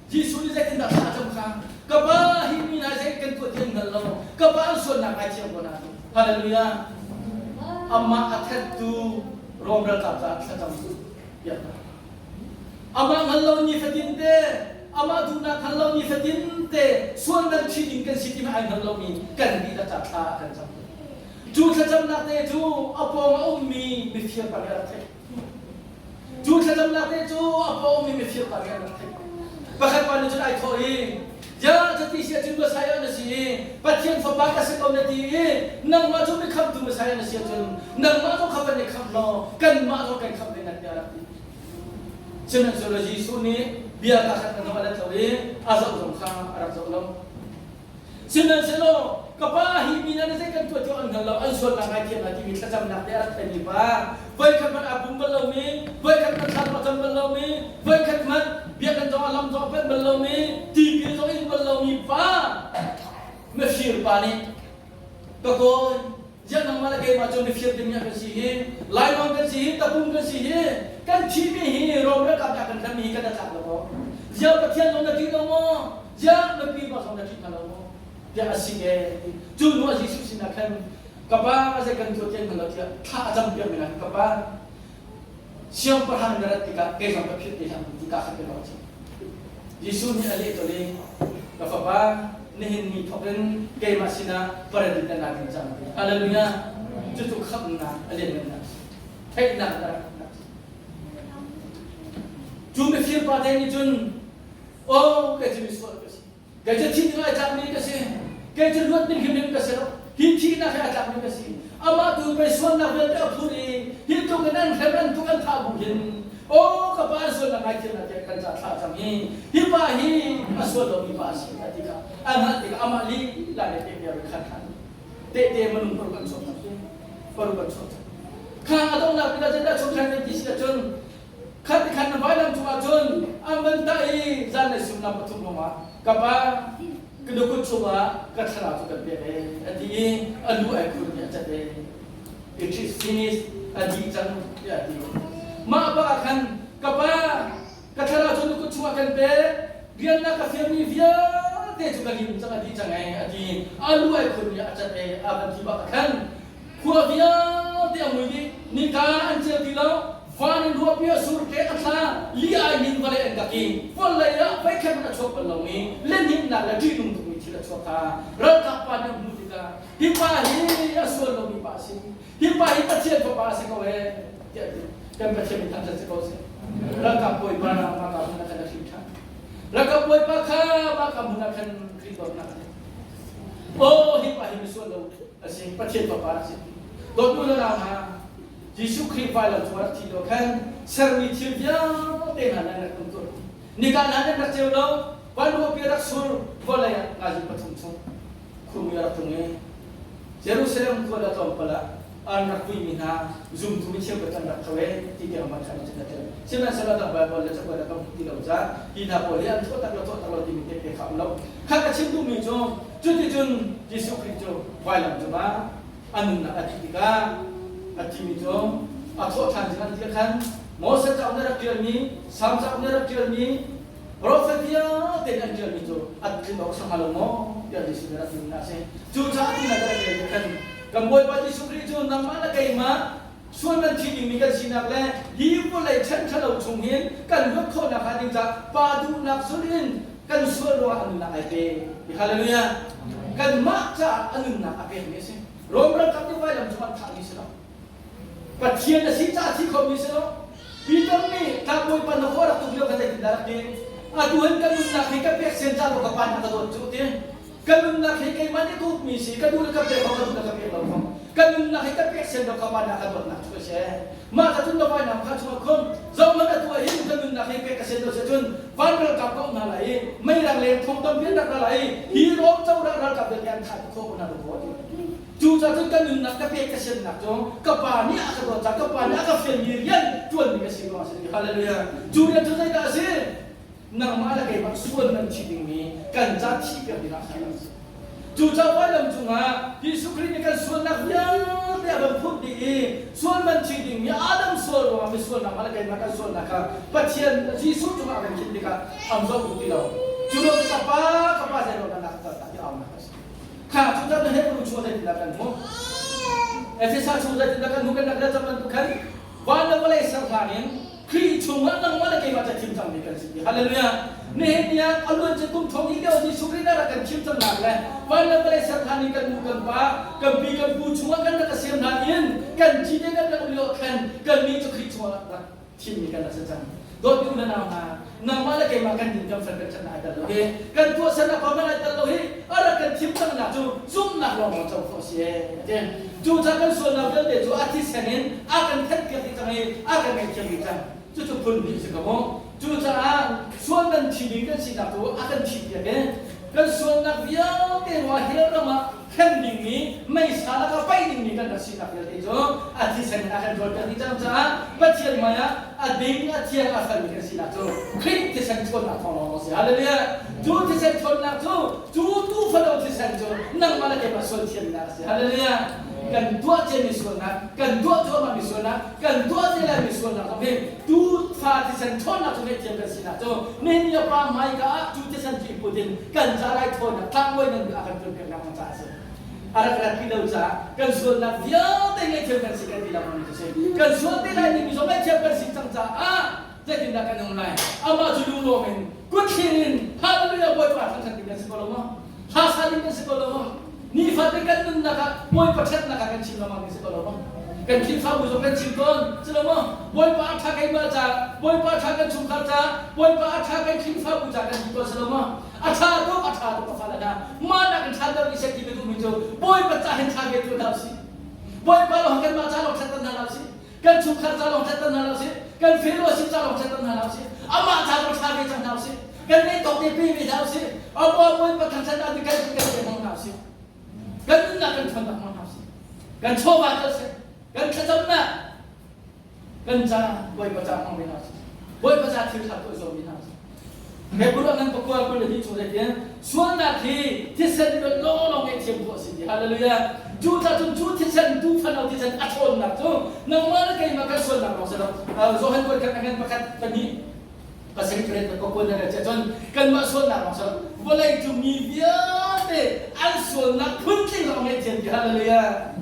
Jesuh nih zeitindah thla a cam kha ka pa hi mi hna zei kan tuah ti an hngal lo ka pa an sualnak ngai thiam ko na Hallelujah amah a thentu Rom ralkap caah thlacam piak hna Amah hngal lo nifatin te, amah duhnak hngal lo nifatin te sual man ṭhi ding kan si ti ai hngal lomi kan dihlak ca thla kan cam. Cu thlacamnak te cu a pawng a ummi mifir pa nih a rak theih. Cu thlacamnak te cu a pawng ummi mifir pa nih a rak theih. Pakhat pa nih cun ai thawh i, Ya cuti si ahcun Messiah na si i Pathian fapa ka si ko na ti i nangmah cu mikhamtu Messiah na si ahcun nangmah zong kha van i khamh law kanmah zong kan khamh ve na tiah a rak ti. Sihmanhsehlaw Jesuh nih bia ka khat a let lo i a zoh zong kha a rak zoh lo. Sihmanhsehlaw ka pa hi mi hna nih zei kan tuah ti an hngal lo, an sualnak ngaithiam hna timi thlacamnak te a rak theimi pa, voikhat hmanh aa pum bal lomi, voikhat hmanh thla a cam bal lomi, voikhat hmanh biakinn zong a lam zong a panh bal lomi, tipil zong in bal lomi pa, mifir pa nih ka kawi Ziah nangmah le keimah cu mifir dingmi kan si hi, lainawng kan si hi, tapung kan si hi, kan thihmi hi Rom ralkap nih a kan hremmi hi kan i tlak lo maw? Ziah Pathian zong na ṭih lo maw? Ziah mipi pa zong na ṭih hna lo maw? Tiah a si e. Cu hnu ah Jesuh sinah khan ka pa zei kan tuah tian hngal lo tiah thla a campiak mi hna ka pa siangpahrang na rat tikah kei zong ka philh te hlah ti ka khat te lo a Jesuh nih a leh colh i ka fapa nihin ni thawk in keimah sinah paradis na la ding cang ti. Hallelujah. Cucu khamhnak a lianngannak a si. Theihnak a rak Cu mifir pa te nih cun oh kei cu misual ka si. Kei cu thi ding ai tlakmi ka si. Kei cu luat ding hrimhrim ka si lo. Hi thihnak he ai tlakmi ka si. Amah tu pei sualnak vialte a phur i hi tluk in an hrem an tuk an thah bu hin aw ka pa an sualnak ngaithiam na tiah kan ca thlah cang hi hi pa hi a sual lomi pa a si a ti kha a hngalh tikah amah lila le tehte a khan khan tehte minung paruk an chuak cang paruk an chuak cang kha a donghnak bik ah zeidah chuak khan kan ti si ahcun. Khat khan na vailam cungah cun an van tah i zanlei suimilam pathum hrawngah ka pa ka nukut chungah ka thlarau cu kan pek ee a ti i a lu ai khun i a cat ee. It is finished a dih cang tiah a ti. Mah bak ah khan ka pa ka thlarau cu nukut chungah kan pek rian na ka fialmi vialte cu ka lim cang a dih cang ee a ti. A lu ai khun i a cat ee a van ti bak ah khan Khua vialte a mui dih, nika an ceu ti lo, van in ruahpi a sur ṭek a thla, li ai min vawlei an kak i vawlei ah voikhat hmanh a chuak bal lomi lenhimnak le ṭihnung tukmi thil a chuak kha ralkap pa nih a hmuh tikah hi pa hi a sual lomi pa a si, hi pa hi Pathian fapa a si ko ee tiah a ti. Kan Pathian min thangṭhat si ko seh. Ralkap bawipa mah ka hmun ah khan a hrin ṭhan. Ralkap bawipa kha mah ka hmun ah khan Khrih dawtnak a si. Aw hi pa hi misual lo a si, Pathian fapa a si. Dawtnu le nau hna, Jesuh Khrih vailam cung rak thi lo khan sermi thil vialte hna nan rak um tuah. Nika hna nan rak ceu lo, vanruahpi rak sur, vawlei ah ngazin pathum chung khurmui a rak tlung i Jerusalem khua le tlawmpal ah an rak vuimi hna zumtu mi cheukhat an rak tho e ti tiang man khan cun a ṭial. Sihmanhsehlaw dang Baibal le cakuat ah kan hmu ti lo caah hi hna pawl hi an thawh tak lo thawh tak lo timi tehte kha um lo. Kha ka chim duhmi cu cuticun Jesuh Khrih cu vailam cungah a nunnak a dih tikah a thimi cu a thawh ṭhan ding an ti khan Moses cauk nih a rak ṭialmi, Salm cauk nih a rak ṭialmi, Profet vialte nih an ṭialmi cu a tlin awk a si hnga lo maw tiah Jesuh nih a rak timi a si. Cucaah ti na kan rel khan kan Bawipa Jesuh Khrih cu nangmah le keimah sual man thi dingmi kan sinak le hi vawlei ṭhen ṭhalo chung hin kan luat khawhnak hnga ding caah Pa duhnak zulh in kan sual ruangah a nunnak ai pe. Hallelujah. Kanmah caah a nunnak a pekmi a si. Rom ralkap nih vailam cung an thahmi si lo. Pathian a si caah thi khomi si lo. Peter nih tlangbawi pa na khua rak tuk lio kha zeitindah rak ti? Atu hin ka nunnak hi ka pek sian ca ka pa nih a ka dawt cu ti. Ka nunnak hi keimah nih ka ukmi si, ka duh le ka pek ko, ka duh le ka pek lo ko. Ka nunnak hi ka pek sian lo ka pa nih a ka dawtnak cu a si. Mah ka cun na vainam kha chungah khum, zohhmanh atu ah hin ka nunnak hi pek ka sian lo si cun van ralkap ka um hna lai i meirang leng thong tampi an rak ra lai i hi Rom cozah ralkap vialte an thah khawh ko hna lo ko a ti. Cucaah cun ka nunnak ka pek ka siannak cu ka Pa nih a ka dawt caah ka Pa nih a ka fialmi rian ṭuanmi ka si ruangah a si. Hallelujah. Cu rian cu zeidah a si? Nangmah le keimah sual man thi dingmi kan ca thih piak dingah khan a si. Cucaah vailam cungah Jesuh Khrih nih kan sualnak vialte a kan phurh dih i sual man thi dingmi Adam sual ruangah misual nangmah le keimah kan sualnak kha Pathian Jesuh cungah a kan khinh tikah am zoh duh ti lo. Cu lo ka Pa, ka Pa zeiruangah na ka kaltak ti aunak a si. Kha cu chan Hebrew chung zeitindah kan hmuh? Efesa chung zeitindah kan hmuh kan rak rel cang bantuk khan van le vawlei ser hlan in Khrih chungah nangmah le keimah ca thim cangmi kan si. Hallelujah. Nihin ni ah a luan cu kum thong hi lio Jesuh Khrih rak kan thim cang nak le van le vawlei ser hlan in kan nu kan pa kan pi kan pu chungah kan rak siam hlan in kan thi te kan rak um lio khan kan nih cu Khrih chungah rak thimmi kan rak si cang. Dawtmi u le nau hna, nangmah le keimah kan din kan fel kan ṭhatnak ai tel lo hi, kan tuahsernak pa hmanh ai tel lo hi, a rak kan thim cangnak cu zumhnak lawnglawng co khawh a si ee, a ti. Cucaah kan sualnak vialte cu a thisen in a kan thenhpiak dih cang i a kan ngaihthiam dih cang. Cucu phun hnih a si ko mu. Cucaah sual man thi ding kan sinak cu a kan thihpiak i kan sualnak vialte ruangah hell ram ah hrem dingmi meisa lakah paih dingmi kan rak sinak vialte cu a thisen in a kan ṭawlpiak dih cang caah Pathian hmaiah a ding a thiang a felmi kan sinak cu Khrih thisen ṭhawnnak thawng lawng a si. Hallelujah! Cu thisen ṭhawnnak cu cu tuufano thisen cu nangmah le keimah sual thiannak a si. Hallelujah! Kan tuah ciami sualnak, kan tuah cuahmahmi sualnak, kan tuah te laimi sualnak zong hi tuufa thisen ṭhawnnak cu ngaihthiam kan sinak cu nihin ni a pa hmaika ah cu thisen cu i put in kan ca raithawinak tlangbawi ngan a kan ṭuanpiaknak hnga caah a si. A rak rat ti lo caah kan sualnak vialte ngaihthiam kan si kan ti lengmang mi cu si. Kan sual te lai timi zong ngaihthiam kan si cang caah zeitindah kan um lai? Amah cu lunglawm in kutthlir in hallelujah Bawipa thangṭhat ding kan si ko lo maw? Hla sa ding kan si ko lo maw? Nifate kan nunnak ah Bawipa ṭhatnak ah kan chim lengmang ding si ko lo maw? Kan Khrihfabu zong kan chim tawn, si lo maw? Bawipa a ṭha keimah ca, Bawipa a ṭha kan chungkhar ca, Bawipa a ṭha kan Khrihfabu ca kan ti tawn si lo maw? A ṭha tuk, a ṭha tuk ka fale hna. Mah nak in ṭha deuh ni seh ti ka duhmi cu Bawipa ca hin ṭha ve tu hna usih. Bawipa lawng kanmah ca lawng ṭhatter hna hlah usih. Kan chungkhar ca lawng ṭhatter hna hlah usih. Kan fellowship ca lawng ṭhatter hna hlah usih. Amah ca lawng ṭha ve cang hna usih. Kan neih tawk te pe ve hna usih. Aw Bawipa thangṭhat ah kan kan pe hmang hna usih. Kan nunnak kan ṭhawnnak hmang hna usih. Kan chawva tel seh. Kan thlacamnak kan ca Bawipa ca hmang ve hna usih. Bawipa ca thil ṭha tuah zuammi hna si. Hebrew ngan pakua 22 chung zeitin sualnak hi thisen luat lawnglawng ngaihthiam khawh a si ti. Hallelujah. Cu ca cun cu thisen tuufano thisen a ṭhawnnak cu nangmah le keimah kan sualnak lawng si lo. Johan kuat khat a ngan pakhat pahnih pasarih pariat pakua na rel cun kanmah sualnak lawng si lo. Vawlei cung mi vialte an sualnak phuntling lawng ngaihthiam ti. Hallelujah.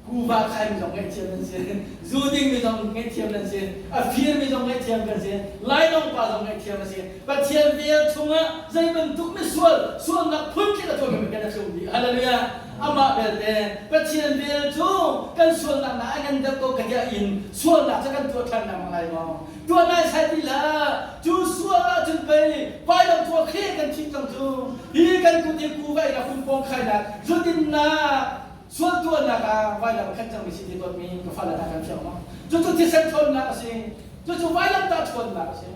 Kuva khaimi zong ngaihthiam nan si. Zu dingmi zong ngaihthiam nan si. A firmi zong ngaihthiam kan si. Lainawng pa zong ngaihthiam a si. Pathian vel chungah zei bantuk misual sualnak phunkip a tuahmi kan a tlung dih. Hallelujah. Amah belte Pathian vel cu kan sualnak na a ngan deuh ko ka tiah in sualnak cu kan tuah ṭhan lengmang lai maw? Tuah nai sai ti hlah. Cu sual ahcun pei vailam tuah khe kan thih cang cu. Hi kan kut hi kuva in a fun pawng khainak, zudinnak, Sual tuahnak ah vailam khat cangmi si ti dawtmi ka fale hna kan fiang maw? Cucu thisen ṭhawnnak a si. Cucu vailamtah ṭhawnnak a si.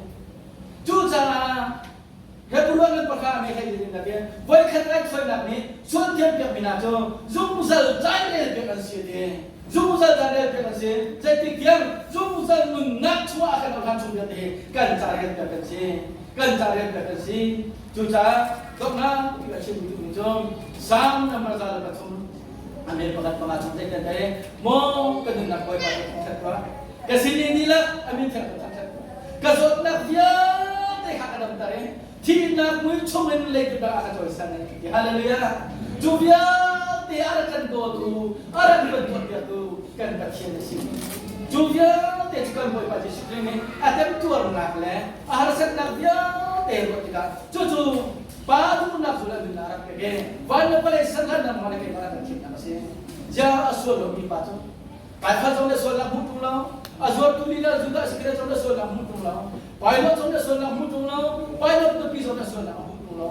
Cucaah Hebrew nan pakha nih hei in nakin voikhat raithawinak nih sual thiampiakmi hna cu zungzal cairel piak an si ti. Zungzal cairel piak an si. Zeitik tiang zungzal nunnak chungah a kan hlan chung vialte hi kan cairel piak kan si. Kan cairel piak kan si. Cucaah donghnak ti a chim duhmi cu Salm number 103 a mel pakhat panga chung zei kan ei maw ka nunnak Bawipa ka thangṭhat tuah ka sining dihlak a min thiang ka thangṭhat tuah ka zawtnak vialte kha ka damter i thihnak mui chungin leidip ah a ka cawisan i ti hallelujah cu vialte a rak kan dawtu a rak kan tuahpiaktu kan Pathian a si cu vialte cu kan Bawipa Jesuh Khrih nih a temtuarnak le a harsatnak vialte ruah tikah cucu pa duhnak zul an nunnak rak pek i van le vawlei sanghlannak hmang le keimah kan thimnak a si zia a sual lomi pa cu Kaifal zong le sualnak hmuh tung lo a zuartu lila Judah Iskariot zong le sualnak hmuh tung lo Pilot zong le sualnak hmuh tung lo Pilot nupi zong le sualnak hmuh tung lo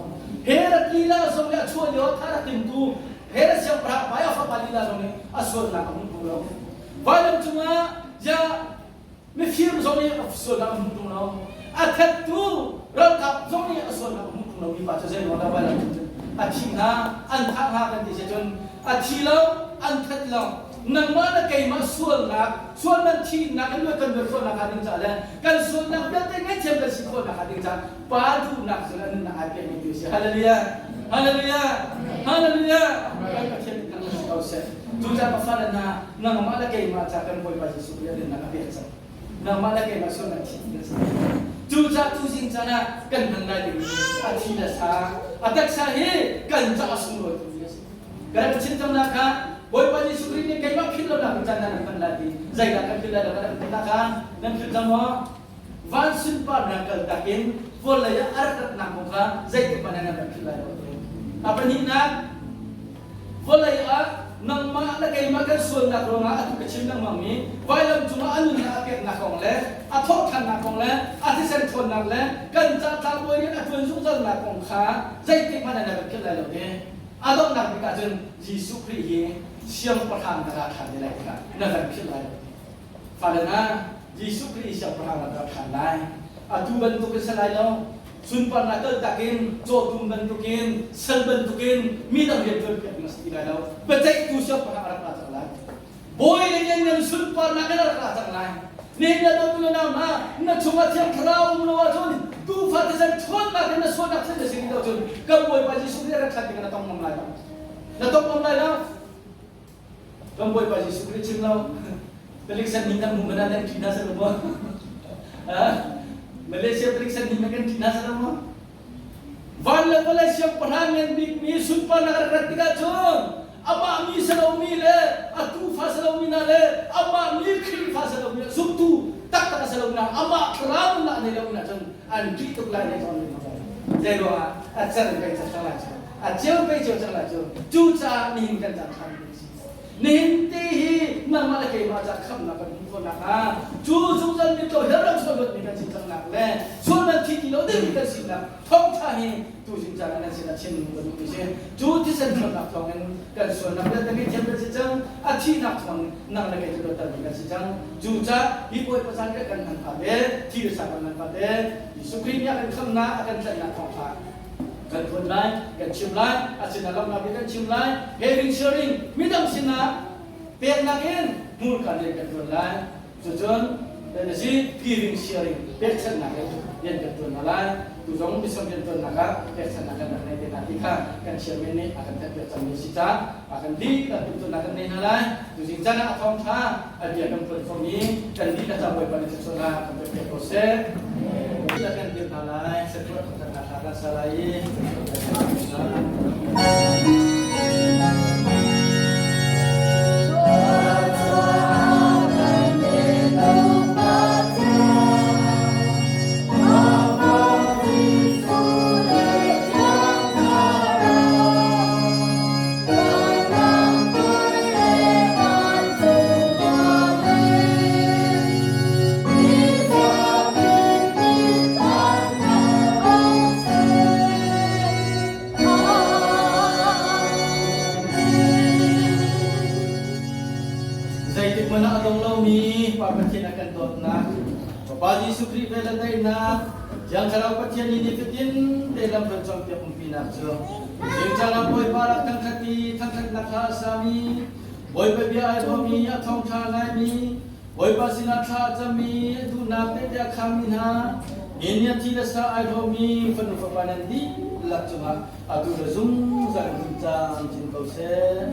Herod lila zong le a chuah lio thar a timtu Herod siangpahrang hmai a fapa lila zong nih a sualnak a hmuh tung lo vailam cungah zia Mifir zong nih a sualnak a hmuh ṭung lo. A thattu ralkap zong nih a sualnak a hmuh ṭung lo mi pa cu zei ruang dah vailam cung cun a thi hnga, an thah hnga kan ti si cun a thi lo, an that lo. Nangmah le keimah sualnak, sual man thihnak in luat kan luat khawhnak hnga ding caah le kan sualnak vialte ngaihthiam kan si khawhnak hnga ding caah pa duhnak cun a nunnak ai pekmi tu a si. Hallelujah! Hallelujah! Hallelujah! Kan Pathian nih thangṭhat si ko seh. Cucaah ka fale hna, nangmah le keimah ca kan Bawipa Jesuh Khrih a nunnak a pek cang. Nangmah le keimah sualnak thi kan si. Cucaah tuzing caan ah kan hman lai ding a thi le sa, a taksa hi kan caah sunglawi tukmi a si. Kan rak chim cang nak kha Bawipa Jesuh Khrih nih keimah philh lonak in caan nan hman lai ti zeidah kan philh lai lo kan rak hman kha nan philh cang maw? Van sunparnak kal tak in vawlei ah a rak ratnak kong kha zeitik hmanh ah nan rak philh lai lo. A pahnihnak, Vawlei ah nangmah le keimah kan sualnak ruangah atu ka chim lengmangmi vailam cungah a nunnak a peknak kong le a thawhṭhannak kong le a thisen ṭhawnnak le kan ca tlangbawi rian a ṭuan zungzalnak kong kha zeitik hmanh ah na kan philh lai lo ti. A donghnak bik ah cun Jesuh Khrih hi siangpahrang na ra ṭhan te lai tikah na kan philh lai lo ti. Fale hna, Jesuh Khrih siangpahrang na ra ṭhan lai. Atu bantuk in si lai lo. Sunparnak kaltak in cawtum bantukin sal bantukin mi dang rian ṭuan piak ding a si ti lai lo. Biaceihtu siangpahrang a rak ra cang lai. Bawi le lianngan sunparnak in a rak ra cang lai. Nihin na dawtu le nau hna, na chungah Thiang Thlarau um lo ahcun tuufa thisen ṭhawnnak in na sualnak thil na si rih lo cun kan Bawipa Jesuh Khrih a rak ṭhan tikah na tong ngam lai lo. Na tong ngam lai lo. Kan Bawipa Jesuh Khrih chim lo. Palik san nih nan hmu mana nan ṭih hna sal maw? Malaysia palik san nih nan ṭih hna sal maw? Van le vawlei siangpahrang ngan bikmi sunparnak rak rat tikah cun amah mi salomi le a tuufa salomi hna le amah mi Khrihfa salomi le zumtu taktak a salomi hna amah thlarau nunnak a nei lomi hna cun an ṭih tuk lai le zawn zei ruangah a cer in pei cer cang lai cu a ceu pei ceu cang lai cu cucaah nihin kan caan ṭhan ding a si nihin te hi nangmah le keimah ca khamnak kan hmuh khawh nakhnga cu zungzal mitcaw helram sual luatmi kan si cang nak le sual man thi ti lo dingmi kan sinak thawngṭha hi tuzing caan ah nan sinah chim ka duhmi si cu thisen sualnak thawngin kan sualnak vialte ngaihthiam kan si cang a thihnak thawng nang le kei cu luattermi kan si cang cucaah hi Bawipa caan kan hman fate thi le sa kan hman fate Jesuh Khrih nih a kan khamnak a kan tlanhnak thawngṭha kan phuan lai kan chim lai a sinah lawmhnak bia kan chim lai having sharing midang sinah peknak in hmurka rian kan ṭuan lai cucun. Then si giving sharing pekchanhnak in rian kan tuan hna lai. Tu zong mission rian tuannak ah pekchanhnak kan rak nei te hna ti kha kan chairman nih a kan theihpiak cangmi si caah a kan dihlak timhtuahnak kan nei hna lai. Tuzing caan ah a thawngṭha a bia kan phuan khawh i kan dihlak ca Bawipa nih thluachuahnak kan pekpiak ko seh. Dihlak kan dir hna lai. Sakhuat thawngṭhatnak hla kan sa lai i Zeitik hmanh ah a dong lomi Pa Pathian a kan dawtnak, Fapa Jesuh Khrih vel a daihnak, Thiang Thlarau Pathian nih nifatin te lam kan cawnpiak umpinak cu zingcaan ah Bawipa rak thangṭhat i thangṭhatnak hla a sami, Bawipa bia ai bawmi, a thawngṭha ngaimi, Bawipa sinah thla a cami, a duhnak tehte a khangmi hna, ni nih a thi le sa ai hlawmi fanu fapa nan dihlak cungah atu le zungzal in caan cin ko seh.